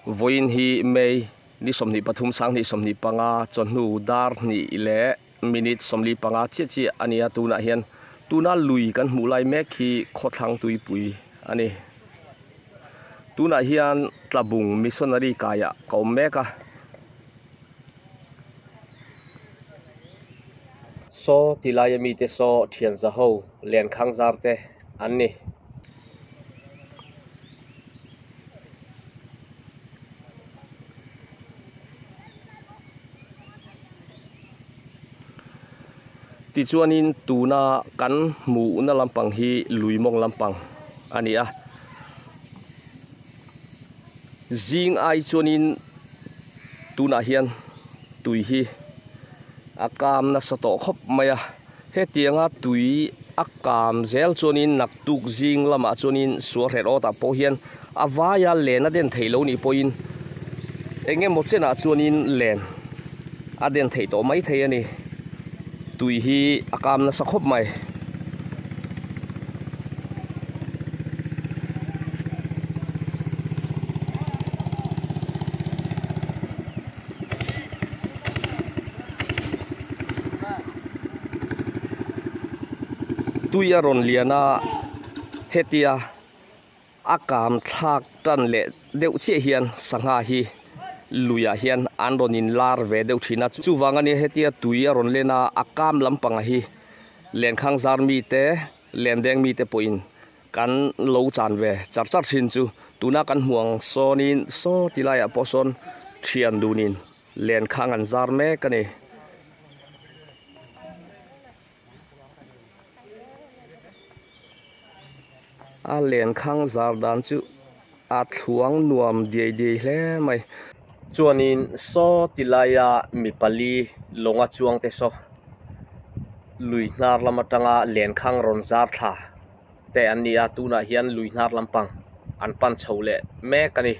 Vawiin hi May ni 23 2025 chawhnu dar hnih leh minute 45 chiah chiah a ni a, tunah hian tuna lui kan hmuh lai mek hi khawthlang tuipui a ni. Tunah hian Tlabung Missionary kaiah ka awm mek a. Saw ti laia mite saw thian za ho lenkhang zar te an ni. Tichuanin tuna kan hmuhna lampang hi lui mawng lampang a ni a. Zing ai chuanin tunah hian tui hi a kam nasa tawh khawp mai a. Hetianga tui a kam zel chuanin naktuk zing lamah chuanin sualhret awtah pawh hian a vaia len a den theih lo nih pawhin eng emaw chenah chuanin len a den theih tawh mai thei a ni. Tui hi a kam nasa khawp mai. Tui a rawn lian a, hetia a kam thlak tan leh deuh chiah hian sangha hi luiah hian an rawn in lar ve deuh thin a. Chuvang a nia hetia tui a rawn len a, a kam lampang hi lenkhang zar mite, lendeng mite pawhin Kan lo chan ve char char thin chu tuna kan hmuh ang sawnin saw ti laiah pawh sawn thian dunin len khang an zar mek a ni. A len khang zar dan chu a thluang nuam diai diai hle mai. Chuanin saw ti laia mi pali lawnga chuang te saw lui hnar lam atanga len khang rawn zar thla te an ni a, tunah hian lui hnar lampang an pan chho leh mek a ni.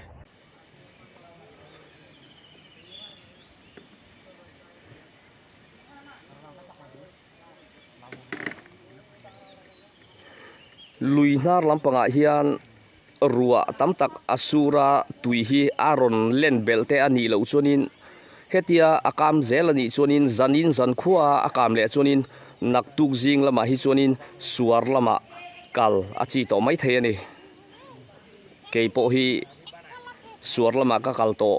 Lui hnar lampangah hian ruah tam tak a sur a, tui hi a rawn len belh te a nih loh chuanin hetia a kam zel a nih chuanin zanin zankhua a kam leh chuanin naktuk zing lamah hi chuanin suar lamah kal a chi tawh mai thei a ni. Kei pawh hi suar lamah ka kal tawh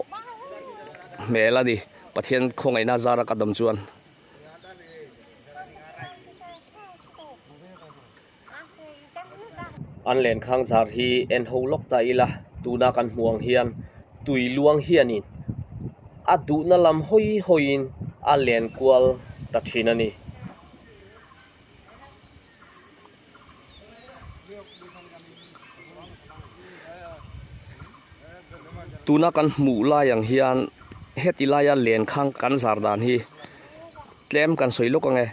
hmel a ni, Pathian khawngaihna zara ka dam chuan. An lenkhang zar hi en ho lawk ta ila tuna kan hmuh ang hian tui luang hianin a duhna lam hawi hawiin a len kual ta thin a ni. Tuna kan hmuh lai ang hian heti laia lenkhang kan zar dan hi tlem kan sawi lawk ang e.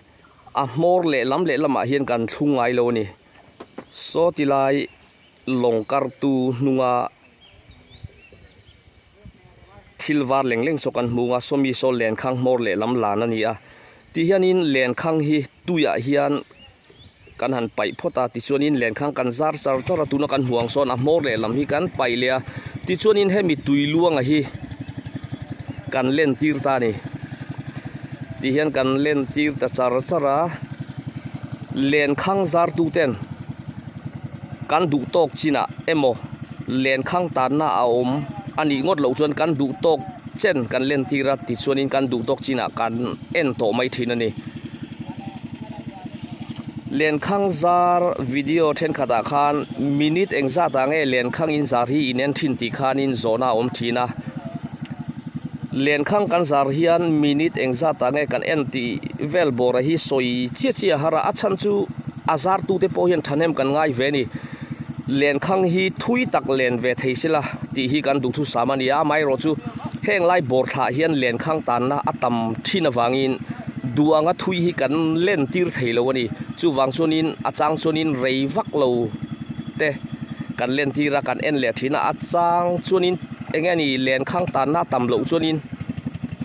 A hmawr leh lam leh lamah hian kan thlung ngai lo a ni. Saw ti lai lawng kartu hnunga thil var leng leng saw kan hmu a, sawmi saw lenkhang hmawr leh lam lan a ni a. Ti hianin lenkhang hi tuiah hian kan han paih phawt a, tichuanin lenkhang kan zar char char a, tuna kan hmuh ang sawn a hmawr leh lam hi kan paih leh a, tichuanin hemi tui luanga hi kan len tir ta a ni. Ti hian kan len tir ta char char a, lenkhang zar tu ten kan duh tawk chinah emaw lenkhang tanna a awm a nih ngawt loh chuan kan duh tawk chen kan len tir a, tichuanin kan duh tawk chinah kan en tawh mai thin a ni. Lenkhang zar video thenkhatah khan minute engzat ah nge lenkhang in zar hi in en thin tih khanin zawhna a awm thin a. Lenkhang kan zar hian minute engzat ah nge kan en tih vel bawra hi sawi chiah chiah a har a, a chhan chu a zar tute pawh hian thahnem kan ngai ve a ni. Lenkhang hi thui tak len ve thei sela tih hi kan duhthusam a ni a, amaherawhchu heng lai bawr thlah hian lenkhang tanna a tam thin avangin duh anga thui hi kan len tir thei lo a ni. Chuvang chuanin a chang chuanin rei vak lo te kan len tir a, kan en leh thin a, a chang chuanin eng nge ni lenkhang tanna a tam loh chuanin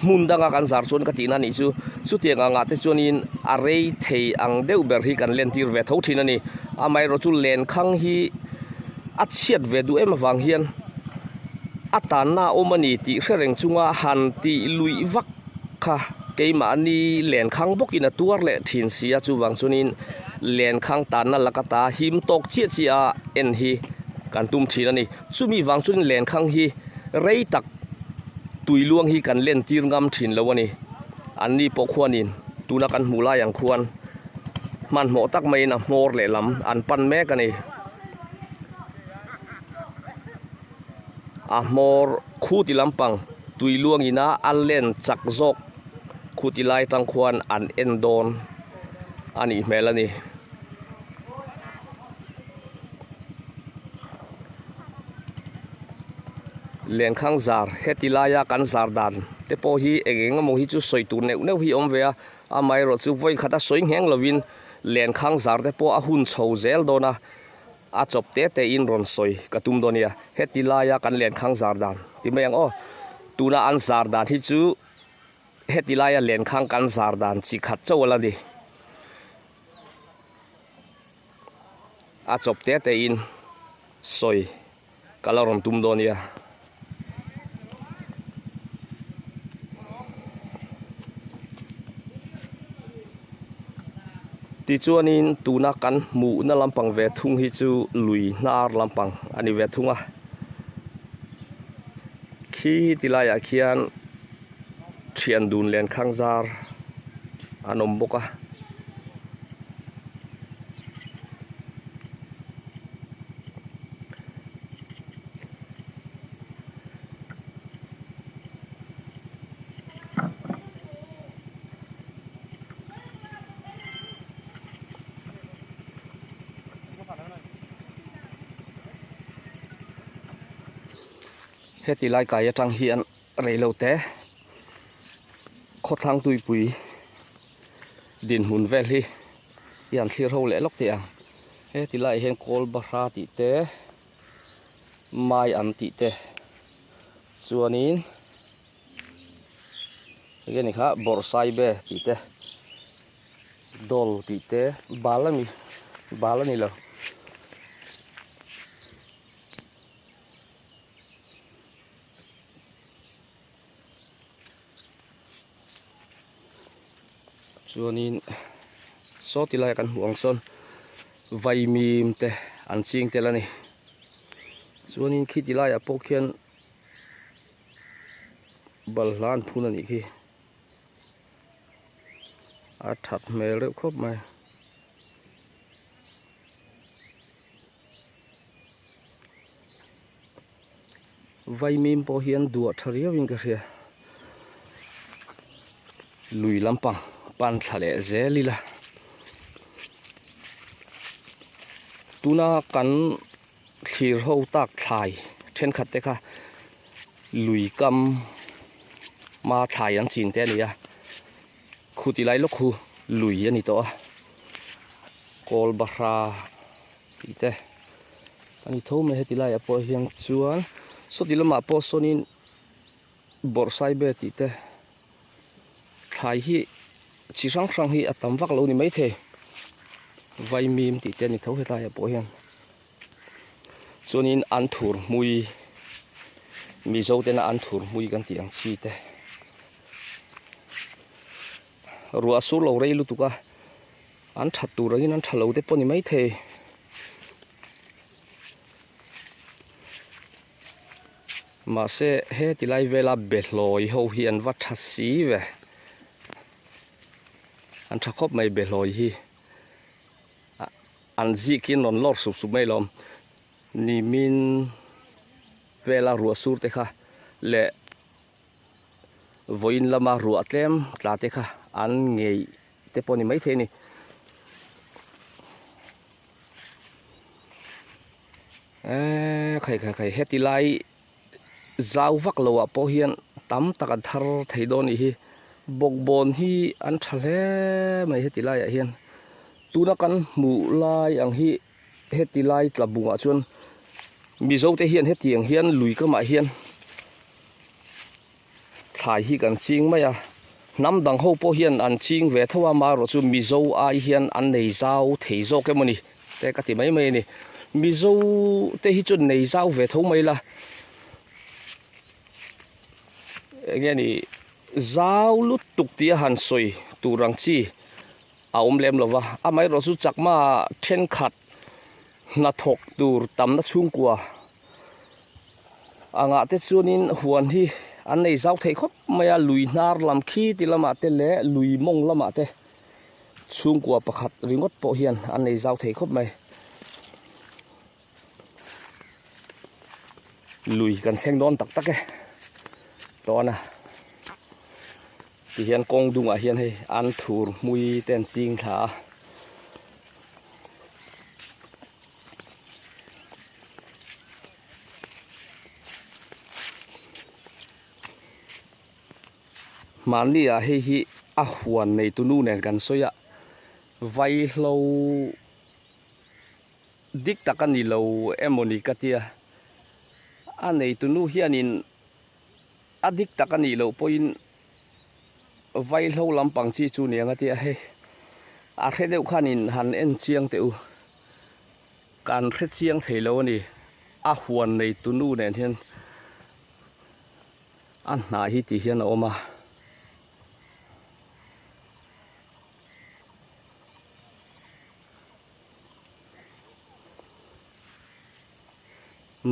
hmun danga kan zar chuan ka tihna a nih chu. Chutiang angah te chuanin a rei thei ang deuh ber hi kan len tir ve tho thin a ni. Amaherawhchu lenkhang hi a chhiat ve duh em avang hian. A tanna a awm a ni tih hre reng chunga han tih luih vak kha keimahni lenkhang bawkin a tuar leh thin si a, chuvang chuanin lenkhang tanna laka ta him tawk chiah chiah a en hi kan tum thin a ni. Chumi vang chuanin lenkhang hi rei tak tui luang hi kan len tir ngam thin lo a ni. Anni pawh khuanin tuna kan hmuh lai ang khuan hmanhmawh tak maiin a hmawr lehlam an pan mek a ni. A hmawr khu ti lampang tui luang ina a len chak zawk khu ti lai tang khuan an en dawn a nih hmel a ni. Lenkhang zar heti laia kan zar dan te pawh hi eng eng emaw hi chu sawi tur neuh neuh hi a awm ve a, amaherawh chu vawi khata sawi ngheng lovin lenkhang zar te pawh a hun chho zel dawn a. A chawp te te in rawn sawi ka tum dawn nia, heti laia kan lenkhang zar dan ti mai ang aw, tuna an zar dan hi chu heti laia lenkhang kan zar dan chi khat chauh a la ni. A chawp te te in sawi ka la rawn tum dawn nia. Tichuanin tuna kan hmuhna lampang ve thung hi chu lui hnar lampang a ni ve thung a. Khi ti laiah khian thian dun lenkhang zar an awm bawk a. Heti lai kai atang hian reilo te khawthlang tuipui dinhmun vel hi i han thlir ho leh lawk teh ang. Heti laiah hian kawl bahra tih te mai an tih te chuanin enge ni kha bawrhsaibe tih te dawl tih te bal a ni bal a ni lo. Chuanin saw ti lai kan hmuh ang sawn vaimim te an ching tel a ni chuanin khi ti laiah pawh khian balhla an phun a nih khi a that hmel reuh khawp mai. Vaimim pawh hi an duah tha riau in ka hria lui lampang pan thla leh zel ila tuna kan thlir ho tak thlai thenkhat te kha lui kam ma thlai an chin te a ni a khuti lai lawk khu lui a ni tawh a kawl bahra tih te a ni tho mai heti laiah pawh hian chuan sawti lamah pawh sawnin bawrhsaibe tih te thlai hi chi hrang hrang hi a tam vak lo ni maithei vaimim tih te a ni tho hetlaiah pawh hian chuanin an thur hmui mizo tena an thur hmui kan tih ang chi te ruah sur lo rei lutuk a. An that tur angin an tha lo te pawh ni maithei. Mahse heti lai vela behlawi ho hi an va tha si ve. An tha khawp mai behlawi hi. An zikin rawn lawr sup sup mai lawm. Nimin vela ruah sur te kha leh vawiin lama ruah tlem tla te kha an ngei te pawh a ni maithei a ni. Eee khai khai khai heti lai zau vak lo ah pawh hian tam tak an thar thei dawn anih hi bawkbawn hi an tha hle mai heti laiah hian tuna kan hmuh lai ang hi heti lai tla bungah chuan mizo te hian hetiang hian lui kamah hian Thlai hi kan ching mai a, hnam dang ho pawh hian an ching ve tho a, marawh chu Mizo ai hian an nei zau thei zawk em aw ni te ka ti mai mai a ni. Mizo te hi chuan nei zau ve tho mai la. Enge ni zau lutuk tih a han sawi tur ang chi a awm lem lo va, amaherawh chu chakma thenkhat hnathawk tur tamna chhungkua angah te chuanin huan hi an nei zau thei khawp mai a, lui hnar lam khi ti lamah te leh lui mawng lamah te chhungkua pakhat ringawt pawh hian an nei zau thei khawp mai. Lui kan thleng dawn tak tak e tawn a ti hian kawng dungah hian hei an thur hmui te an ching thla a. Mahni ah hei hi a huan neitu nu nen kan sawi a vaihlo dik tak a ni lo emawni ka tia a neitu nu hianin a dik tak a nih loh pawhin vaihlo lampang chi chu ni ang a tia hei a hre deuh khanin han en chiang teh u kan hre chiang thei lo a ni a huan neitu nu nen hian a hnah hi ti hian a awm a.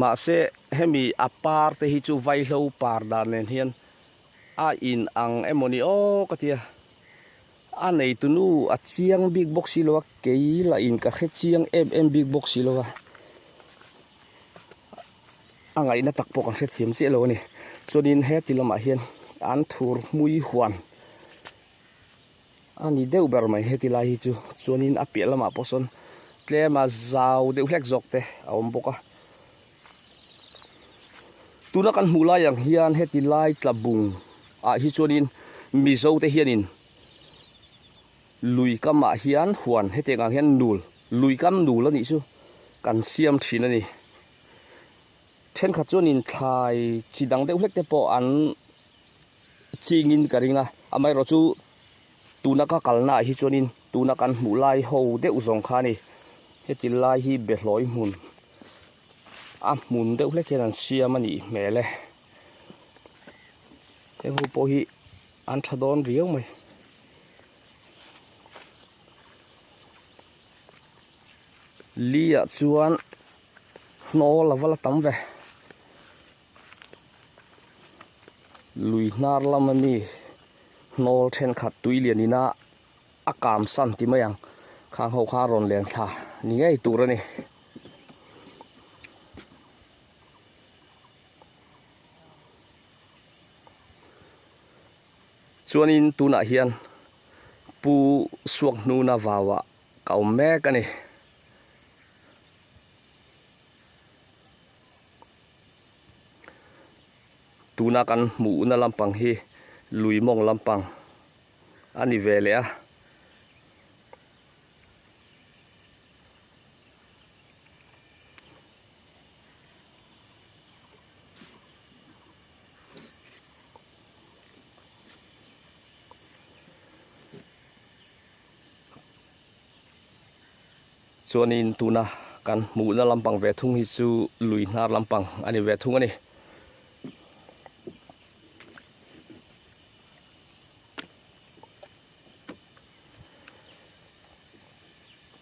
Mahse hemi a par te hi chu vaihlo par dan nen hian a in ang emawni aw ka tia a neitu nu a chiang bik bawk si lo a kei lah in ka hre chiang em em bik bawk si lo a a ngaihna tak pawh kan hrethiam chiah lo a ni chuanin heti lamah hian an thur hmui huan. A ni deuh ber mai heti lai hi chu chuanin a piah lamah pawh sawn tlem a zau deuh hlek zawk te a awm bawk a tuna kan hmuh lai ang hian heti lai tla bung ah hi chuanin mizo te hianin lui kamah hian huan hetiang ang hian nul lui kam nul a nih chu kan siam thin a ni thenkhat chuanin thlai chi dang deuh hlek te pawh an. Chingin ka ring a, amaherawh chu tuna ka kalna ah hi chuanin tuna kan hmuh lai ho deuh zawng kha a ni. Heti lai hi behlawi hmun a hmun deuh hlek hian an siam a nih hmel e. Heng ho pawh hi an tha dawn riau mai. Li ah chuan hnawl a va la tam ve. Lui hnar lama mi hnawl thenkhat tui lian ina a kam san ti mai ang khang ho kha a rawn len thla ni ngei tur a ni. Chuanin tunah hian Pu Suakhnuna vauah ka awm mek a ni. Tuna kan hmuhna lampang hi lui mawng lampang a ni ve leh a. Chuanin tuna kan hmuhna lampang ve thung hi chu lui hnar lampang a ni ve thung a ni.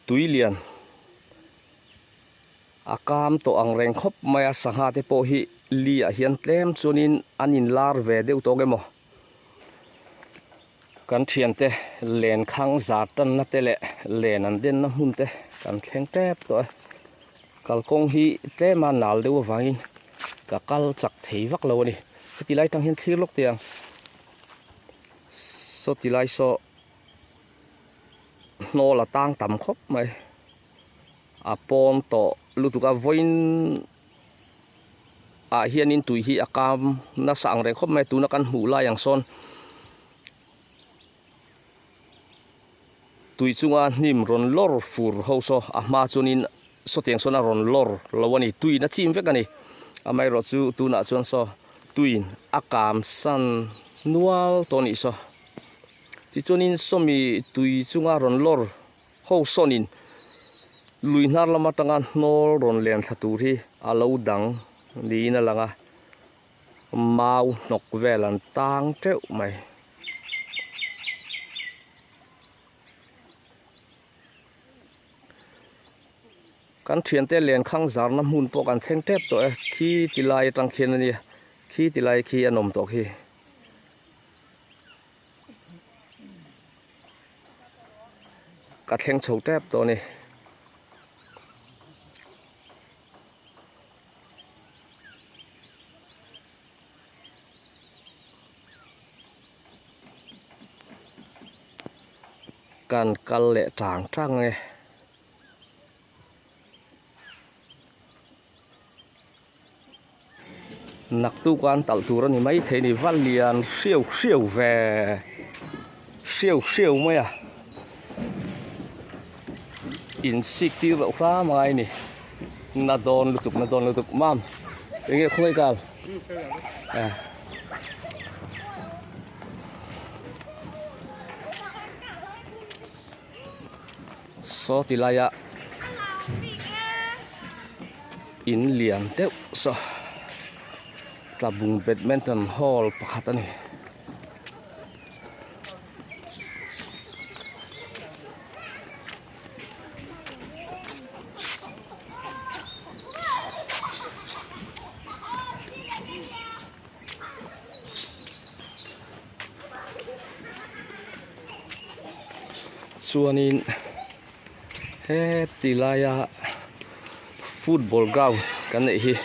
Tui lian a kam tawh ang reng khawp mai a sangha te pawh hi li ah hian tlem chuanin an inlar ve deuh tawk emaw. Kan thiante lenkhang zar tanna te leh len an denna hmun te kan thleng tep tawh a kalkawng hi tlema nal deuh avangin ka kal chak thei vak lo a ni heti lai tang hian thlir lawk teh ang saw ti lai saw hnawl a tang tam khawp mai a pawn tawh lutuk a vawiin. ah hianin tui hi a kam nasa ang reng khawp mai tuna kan hmuh lai ang sawn tui chunga hnim rawn lawr fur ho saw a hma chuanin sawtiang sawn a rawn lawr lo a ni tuiin a chim vek a ni amaherawh chu tunah chuan saw tuiin a kam san nual tawh a nih saw tichuanin sawmi tui chunga rawn lawr Ho sawnin lui hnar lam atanga hnawl rawn len thla tur hi a lo dang niin a lang a. Mau hnawk vel an tang teuh mai. Kan thiante lenkhang zarna hmun pawh kan thleng tep tawh e, khi ti lai atang khian a nia, khi ti lai khi a nawm tawh khi. Ka thleng chho tep tawh a ni. Kan kal leh tang tang e. Naktuk an talh tur a ni mai thei a ni va lian hriau hriau ve hriau hriau mai a in sik tir loh hram a ngai a ni na dawn lutuk na dawn lutuk mam eng nge khawngaih kal Saw ti laia in lian deuh saw tlabung badminton hall pakhat a ni. Chuanin heti laia football ground kan neih hi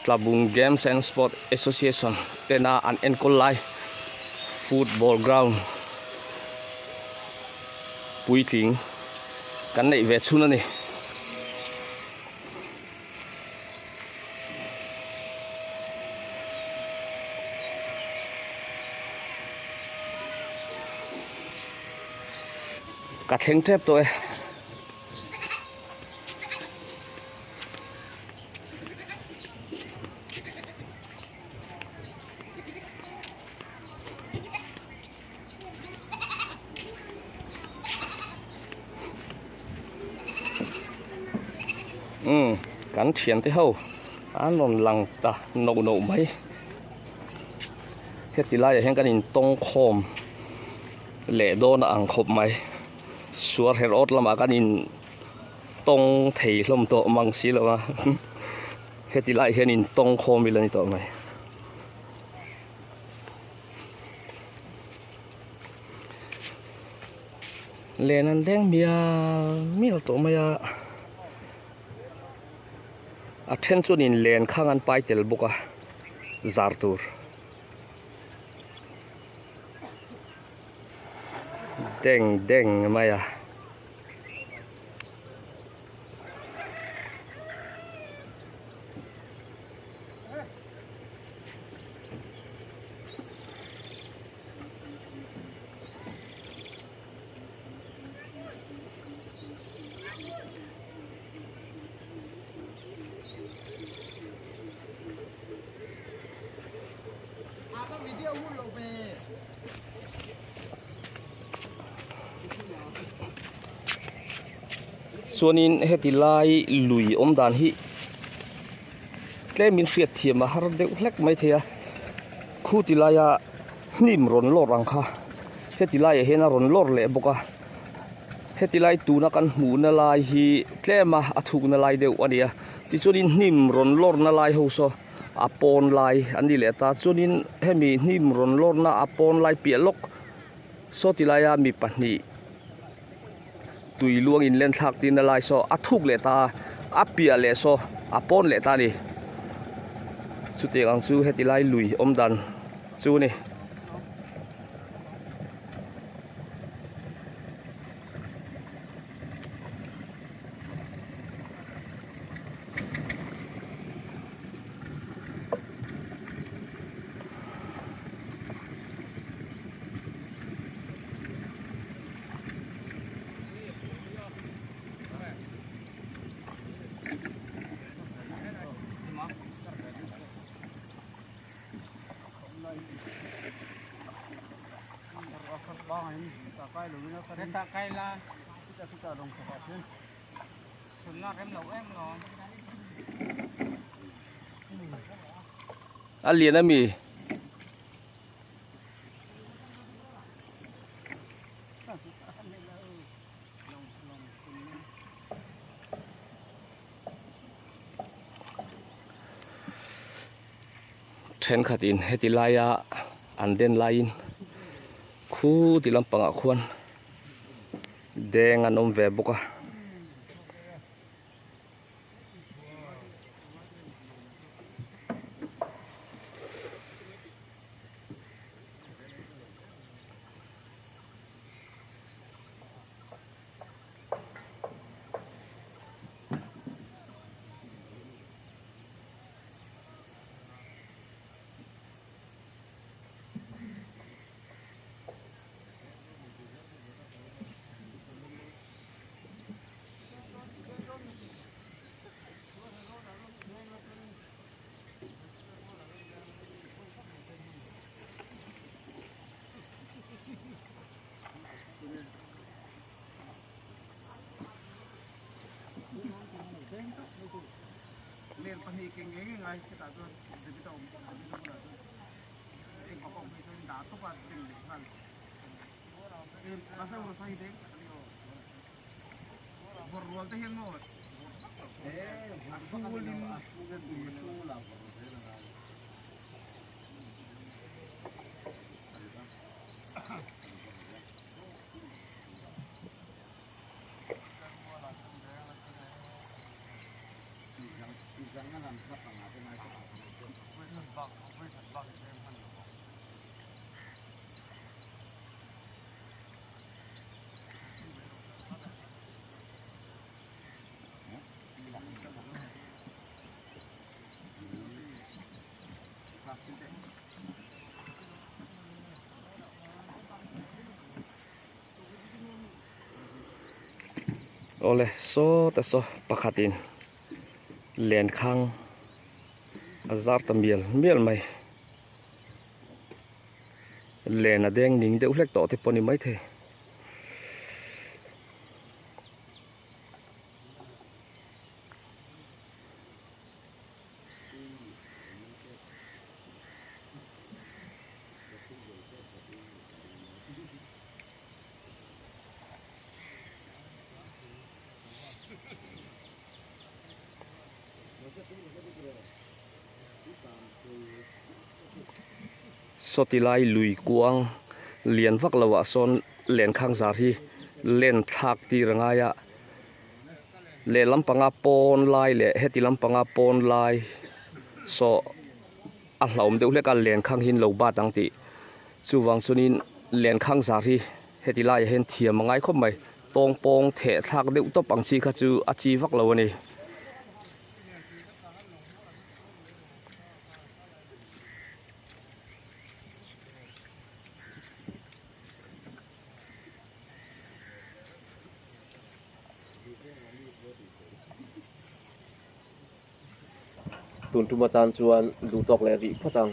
Tlabung Games and Sport Association tena an enkawl lai football ground puitling kan neih ve chhun a ni. Ka thleng tep tawh e. Umm kan thiante ho an rawn lang ta noh noh mai heti laiah hian kan intawng khawm leh dawn a ang khawp mai suar her awt lamah kan in tawng thei hlawm tawh mang si lo a heti laiah hian intawng khawm ila ni tawh mai. Len an deng mial mial tawh mai a a then chuanin len khang an pai tel bawk a zar tur. Deng deng mai a. Chuanin heti lai lui awm dan hi tlemin hriat thiam a har deuh hlek mai thei a khu ti laia hnim rawn lawr ang kha heti laiah hian a rawn lawr leh bawk a heti lai tuna kan hmuhna lai hi tlema a thukna lai deuh a ni a tichuanin hnim rawn lawrna lai ho saw a pawn lai an ni leh ta chuanin hemi hnim rawn lawrna a pawn lai piah lawk saw ti laia mi pahnih tui luang in len thlak tirna lai saw a thuk leh ta a a piah leh saw a pawn leh ta a ni chutiang ang chu heti lai lui awm dan chu a ni. A lian ami? Thenkhatin heti laia an den laiin khu ti lampangah khuan deng an awm ve bawk a. Awle saw ta saw pakhatin lenkhang a zar ta mial mial mai len a deng ning deuh hlek tawh te pawh a ni maithei. Sawti lai lui kuang lian vak lo ah sawn lenkhang zar hi len thlak tir a ngai a lehlam panga pawn lai leh heti lampanga pawn lai saw a hlauhawm deuh hlek a lenkhang hi an lo bat ang tih chuvang chuanin lenkhang zar hi heti laiah hian thiam a ngai khawp mai tawng pawng theh thlak deuh tawp ang chi kha chu a chi vak lo a ni. Tun tum atan chuan duh tawk leh rih phawt ang.